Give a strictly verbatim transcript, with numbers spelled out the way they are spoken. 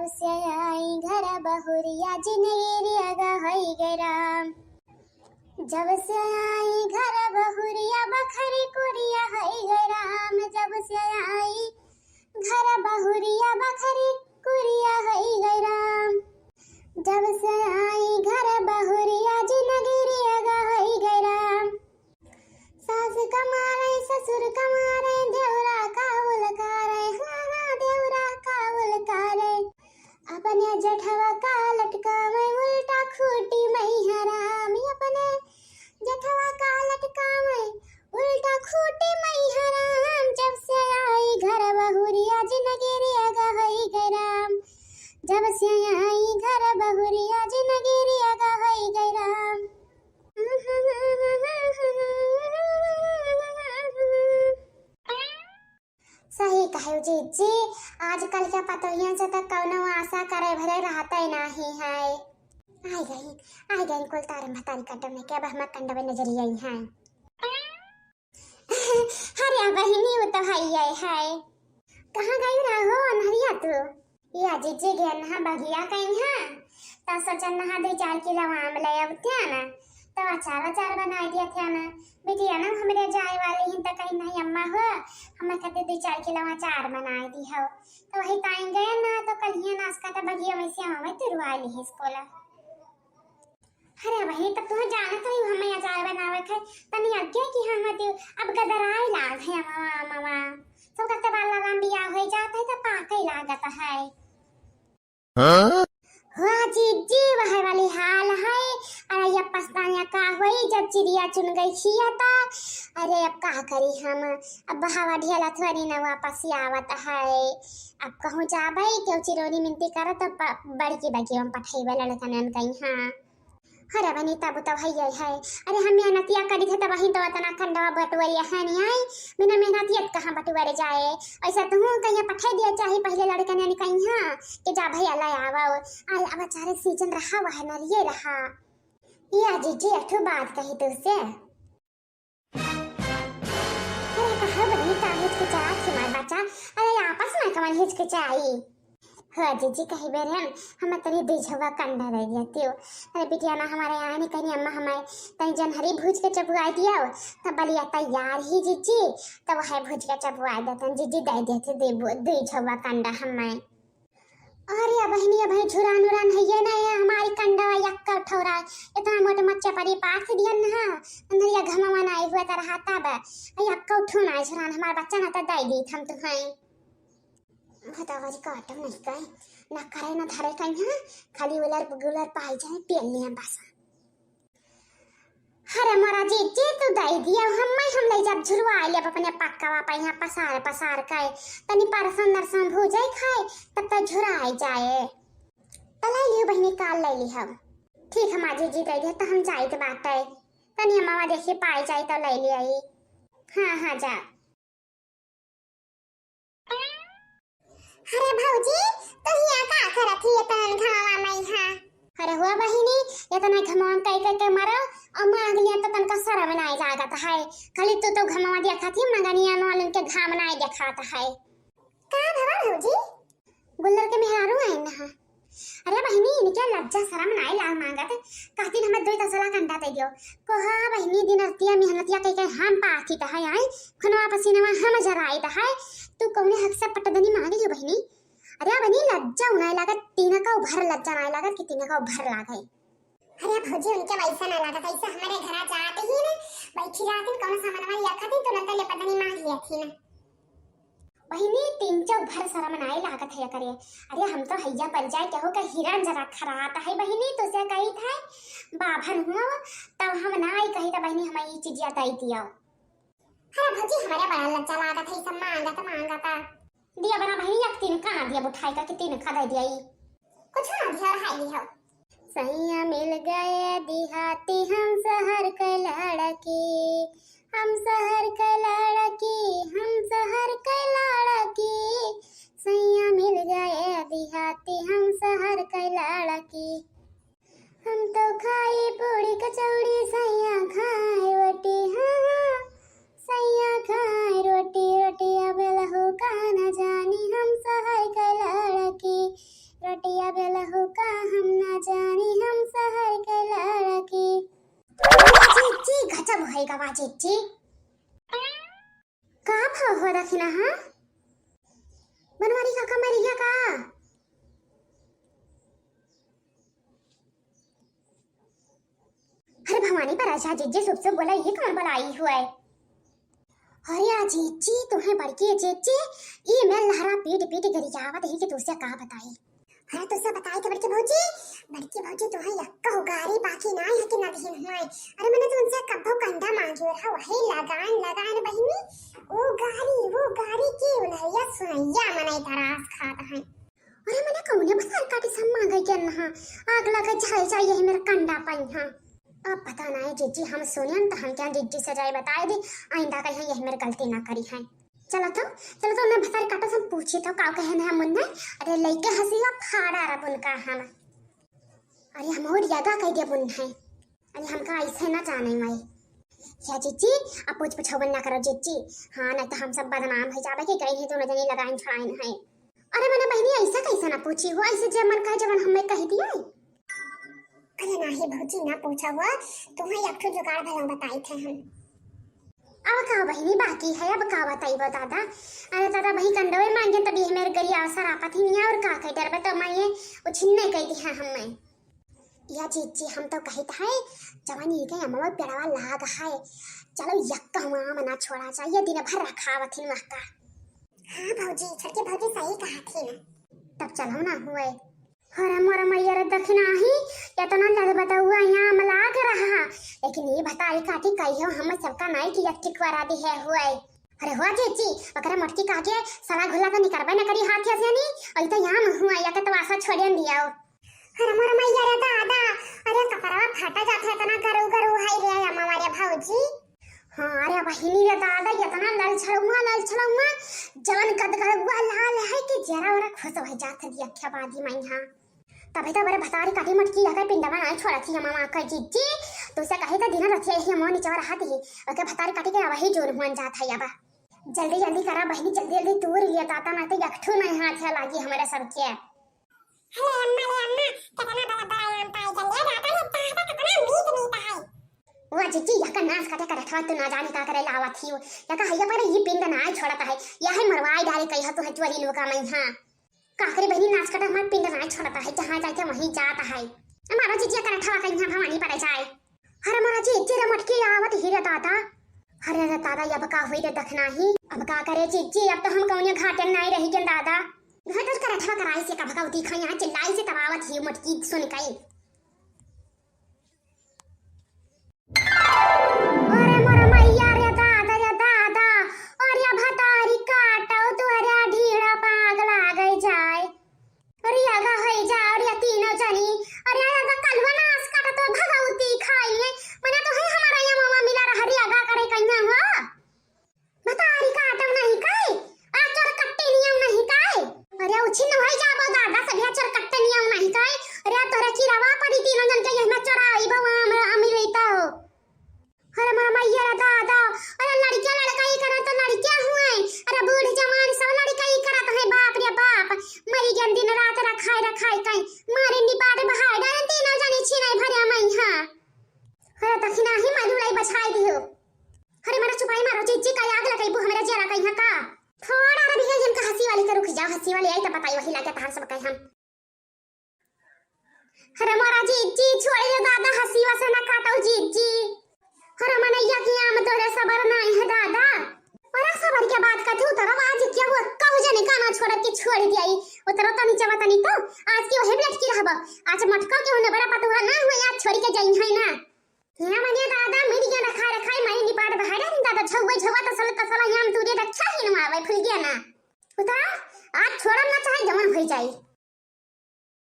से आई घर बहुरिया जिनगी रिया गा होई गए राम। जब से आई घर बहुरिया बखरी कुरिया होई गए राम। जब से आई घर बहुरिया बखरी कुरिया होई गए राम। जब से आई घर बहुरिया जिनगी रिया गा होई गए राम। सास कमारे ससुर कमारे देवरा कावल कारे, हाँ हाँ देवरा कावल कारे। अपने जेठवा का लटकावे उल्टा खूटी मैया राम। अपने जेठवा का लटकावे उल्टा खूटी मैया राम। जब से आई घर बहुरिया जिनगी रिया गा होई गए राम। जब से आई घर बहुरिया जिनगी रिया गा होई गए राम। सही कहे जीजी, आजकल के पतोहियन से तो कौनो आशा करे भरे रहते नाही है। आई गई, आई गई कुल तारम भतारी कंडव में, के अब हमार कंडवे नजरिया आई है। अरे बहिनी, वो तो है, ये है। कहाँ गई रहो अनहरिया तू? या जीजी गए नहा बगिया कहीं, हाँ, त सोचन नहा दो चार किलो आम ले अबतिया ना, तो अचार अचार बनाए दिया थे ना। बिटिया ना हमरे जाए वाली ही, तो कहीं नहीं अम्मा हो, हमें खातिर दो चार किलो अचार बनाए दी हो। तो वही ताई गए ना, तो कल ही नाश्ता तो बगिया में से आवे तुरवा ली है स्कूल। अरे बहिनी, तब तुहें जाने तो ही हमें अचार बनावे थे, तनी आगे कि हम तो अब गदराए लाग है अमवा, अमवा। सब कहते बाला राम बियाह हो जाता है तो पाके लागत है। हाँ? वाह जीजी, वह वाली हाल है। अरे ये पछतानिया का होई जब चिड़िया चुन गई खिया था। अरे अब का करी हम, अब हवा ढेला थोड़ी ना वापस आवत है। अब कहूँ जाबे, केहू चिरौरी मिनती करत तो प-, बड़की बगिया में पठेबे लड़कनन कहीं, हाँ। अरे बहिनी, तब तो है, है। अरे हम मेहनतिया करी थे, तब वहीं तो इतना कंडवा बटुअरिया है नहीं आई, बिना मेहनतिया कहाँ बटुअरे जाए। ऐसा तुहूँ कहीं पठे दिया चाही पहले लड़कन यानी कहीं, हाँ, कि जा भैया ले आवो। अरे अब बेचारे सीजन रहा, वह नरिये रहा। या जीजी, एक ठो बात कही तुझसे। अरे कहा बहिनी, का हिचकिचात ही मार बच्चा? अरे आपस में कवन हिचकिचाई? हो जीजी, कही बेरन, हम तनी दुई झवा कंडा दे दिया तियो। अरे बिटिया ना हमारे यहाँ नहीं कहीं अम्मा हमारे तनी जनहरी भूज के चबुआ दिया, तब बलिया तैयार ही जीजी, तब वह भूज के चबुआ देतन जीजी, दे देते दुई बु-, दुई झवा कंडा हमें। अरे बहिनी, अबही झुरान उरान है ये ना, ये हमारी कंडवा यक्का ठौरा, इतना मोटे मच्छे परी पाथ दियन ना, अंदर या घमवा ना आई हुआ तरह तब, यक्का उठो ना झुरान, हमार बच्चा ना तो दे दी हम तुहाई। भतावरी काटो नहीं कहे, ना करे ना धरे कहीं, हाँ, खाली उलर गुलर पाई जाए, पेल लिया बस। अरे मोरा जीजी, तू दे दिया, हम मैं हम ले जब झुरवा लेब अपने पक्कावा पे यहाँ पसार पसार के, तनी परसन नरसन भूजे खाए, तब तक झुराई जाए। तो ले लियो बहिनी, काल ले ली हम। ठीक है माँ जीजी, दे दिया तो हम जाइत बाटे, तनी अम्मा देखी पाई जाए तो ले लिया। हाँ हाँ जा। अरे भौजी, तू हियाँ का करत ही इतनन घमवा में यहाँ? अरे हुआ बहिनी, इतना घमवा में कई कई के मरो, और मांग लिया तो तनका शर्म नाई लागत है। खाली तू तो घमवा दिया खाती मंगनिया वालन के घाम नाई देखात है। का भवा भौजी? गुल्लर के मेहरारू आइन ना। अरे बहिनी, इनके लज्जा शरम नाई लाग मांगत। कहतीन हमें दुई तसला कंडा दे दियो। कोहा बहिनी, दिन रतिया मेहनतिया कई के हम पाथी त है आई, खुनवा पसीनवा हम जराई त है। तू कौने हक से पटदनी मांग लियो बहिनी? अरे बहिनी, लज्जा उनाई लागत, तीन का उभर लज्जा नाई लागत कि तीन का उभर लागे। अरे भौजी, उनके वैसा ना लागत, ऐसे हमारे घरा जात ही ना, बैठी रहती, कौनो सामानवा लिया खाती, तुरंत ले पटदनी मांग लिया थी ना। बहिनी, तीन चौक भर शरम नाई लागत है करे। अरे हम तो हैया पर जाए केहू के हिरन जरा खरात है बहिनी, तो से कही था बाभन हुआ, तब हम नाई कही था बहिनी, हम ई चीजिया दे दियो। अरे भौजी, हमारे बड़ा लज्जा लागत है, सब मांगत मांगत। दिया बना बहिनी, एक तीन का ना दिया, उठाई का कि तीन का दे दिया ई। कुछ ना दिया, रहाई दिया। सैया मिल गए देहाती हम शहर के लड़की, हम शहर के लड़की, हम शहर के लड़की। सैया मिल गए देहाती हम शहर के लड़की। हम तो खाई पूड़ी कचौड़ी, सैया खाए रोटी, हाँ, हाँ। सैया खाए रोटी, रोटी अब लहू का न जानी, हम शहर के लड़की। रोटी जब होई गवा जिज्जी। का भवा हो दखिनहा? बनवारी काका मरि गया का? अरे भवानी पर ऐसा जिज्जी शुभ शुभ बोला, ये कौन बलाई हुआ है? अरे आ जिज्जी, तुम्हें बड़की जिज्जी, ई मैं लहरा पीट पीट गरियावत ही कि तुझसे का बताई। अरे तुझसे बताई के बड़की भौजी, बड़की भौजी तुम्हें यक्का गारी बाकी ना है कि ना दीन हुआ है। अरे मने तुमसे कब्बो कंडा मांगी रहा, वही लगान लगान बहिनी, वो गारी, वो गारी की उलहैया सुनैया मने तरास खात है। अरे मने कौने भतार काटी से हम मांगे के नहा, आग लगे जल जाए यही मेरे कंडा पइहाँ। अब पता नाहीं जिज्जी हम सुनेन त हम क्या जिज्जी से जाए बताए दे, आइंदा कहीं यही मेरे गलती ना करिहैं। चलो तो, चलो तो उन्हें भतार काटो से हम पूछी तो का कहे ना मुन्ने। अरे लइके हंसी का फाड़ा रब उनका हम। अरे हम और यगा कह दे मुन्ने। अरे हमका ऐसे ना जाने माई। या जिज्जी, अब पूछ पछौबन ना करो जिज्जी। हाँ, नहीं तो हम सब बदनाम हो जाबे कि गई है दोनों जनी लगाइन छुड़ाइन है। अरे मने बहिनी, ऐसा कैसे ना पूछी हो, ऐसे जे मन कहे जवन हमें कह दिया। अरे नाही भौजी, ना पूछा हो, तुम्हें एक ठो जुगाड़ भला बताई थे हम। अब का बहिनी बाकी है, अब का बताई बा दादा? अरे दादा, वही कंडवे मांगे तभी हमें गरिया सरापत ही नहीं और का कह डर बता मैं ये उछिन्ने कह दी है हमें। या जिज्जी, हम तो कहित है, जवानी के अमवा पेड़वा लाग है। चलो, यक्का हुआ आम ना छोड़ा जाए, ये दिन भर रखावत ही महका। हाँ भौजी, छोटकी भौजी सही कहा थी ना। तब चलो ना हुए। अरे मोर मैया रे दखिनहा, इतना लद बताउआ यहाँ आम लाग रहा, लेकिन ये भतारी काटी कहियो हम सबका नाई की यक्की क्वारा दी है हुए। अरे हुआ जिज्जी, ओकरे मोटकी काटे सला घुला तो निकरबे न करी हाथ से नी, और तो यहाँ हुआ या के तो आशा छोड़ियन दिया। अरे मोर मैया रे दादा, अरे कपड़वा फाटा जात है, इतना गरू गरू है रे अमवा रे भौजी। हाँ, अरे बहिनी रे दादा, इतना ललछड़ुआ, ललछड़ुआ, जवन कद गरुआ लाल है कि जरा ओरा खुश हो जात है, अखिया बादी मइहाँ। तबे तो बड़े भतारी काटी मटकी यका पिंडवा नाई छोड़त ही अमवा का जिज्जी, तो से कहे तो दिन रथिया यही अमवा निचवा रहत ही, ओके भतारी काटी के वही जोर हुअन जात है अब। जल्दी जल्दी करा बहिनी, जल्दी जल्दी तूर लिया दादा, ना तो यकठू नहीं हाथ है लागी हमारे सबके। अरे अम्मा रे अम्मा, कितना बड़ा बड़ा आम पाई गल है, दादा रे, दादा कितना मीठ मीठ है। वा जिज्जी, यका नास काटे करठवा तू ना जाने का करे लावत ही हो। यका हैया पर ये पिंड ना छोड़ता है, यह मरवाई डाले कही हो तू है चोरी लोका मइहाँ। का करे बहिनी, नास काटे हमार पिंड ना छोड़ता है, जहाँ जाते वहीं जाता है। हमारा जिज्जी करठवा कहीं भवानी पर जाए। अरे मोरा जिज्जी रे मोटकी आवत ही रे दादा। अरे रे दादा, अब का होई रे दखिनहा? अब का करे जिज्जी, अब तो हम कौने घाटे नाई रही के दादा। घटल करठवा कराई से का भगवती खा यहाँ चिल्लाई से तबावत ही मोटकी सुन कई। अरे मोरा मैया रे दादा रे दादा, अरे भतारी काटो तोहरे ढीड़ा पाग लागे जाए। अरे आगा होई जा, अरे तीनों जनी, अरे आगा कलवा नास काटा तो भगवती खाई है, मने तो है हमारा ये मामा मिला रहा, अरे आगा करे कन्या हुआ। भतारी काटो नहीं काई, आ चोर कट्टे नियम नहीं काई। अरे उछिन होई जाबो दादा, सब या चोर कट्टे नियम नहीं काई। अरे तोरे की रवा परी तीनों जन के ये ना चोरा आई बा, हम, हम रहता हो। अरे मोर मैया रे दादा, अरे लड़किया लड़का ही करत तो लड़किया हुए, अरे बूढ़ जवान सब लड़का ही करत है, बाप रे बाप, मरी गन दिन रात रखाए रखाए कई, मारे निपाट बहाए डाले तीनों जने छीने भरे मइहाँ। अरे दखिनहा मधुलाई बछाई दियो। अरे मारा चुपाई मारो, जिज्जी का आग लगइबू हमरे जरा कइहाँ का। थोड़ा रबिया इनका हंसी वाली के रुक जाओ, हंसी वाली आई तो बताई वही लागे तहार सब कहे हम। अरे मोरा जिज्जी, छोड़ दे दादा, हंसीवा से ना काटो जिज्जी। अरे मनैया की आम तोरे सबर नाई है दादा। अरे सबर के बात कथी उतरब, आज के वो कहू जने गाना छोड़ब के छोड़ दिया ई। उतरो तनी चवा तनी तो, आज की वही लटकी रहब। आज मटको के होने बड़ा पतुहा ना हुए, आज छोड़ के जाई है ना। यहाँ मने दादा मिल गया ना, खाए खाए माई निपाट बहारा नहीं दादा, झौवे झौवा तसल तसल यहाँ तू दे रक्षा ही ना आवे, फुल गया ना। उतरा, आज छोड़ब ना चाहे जवन होई जाई।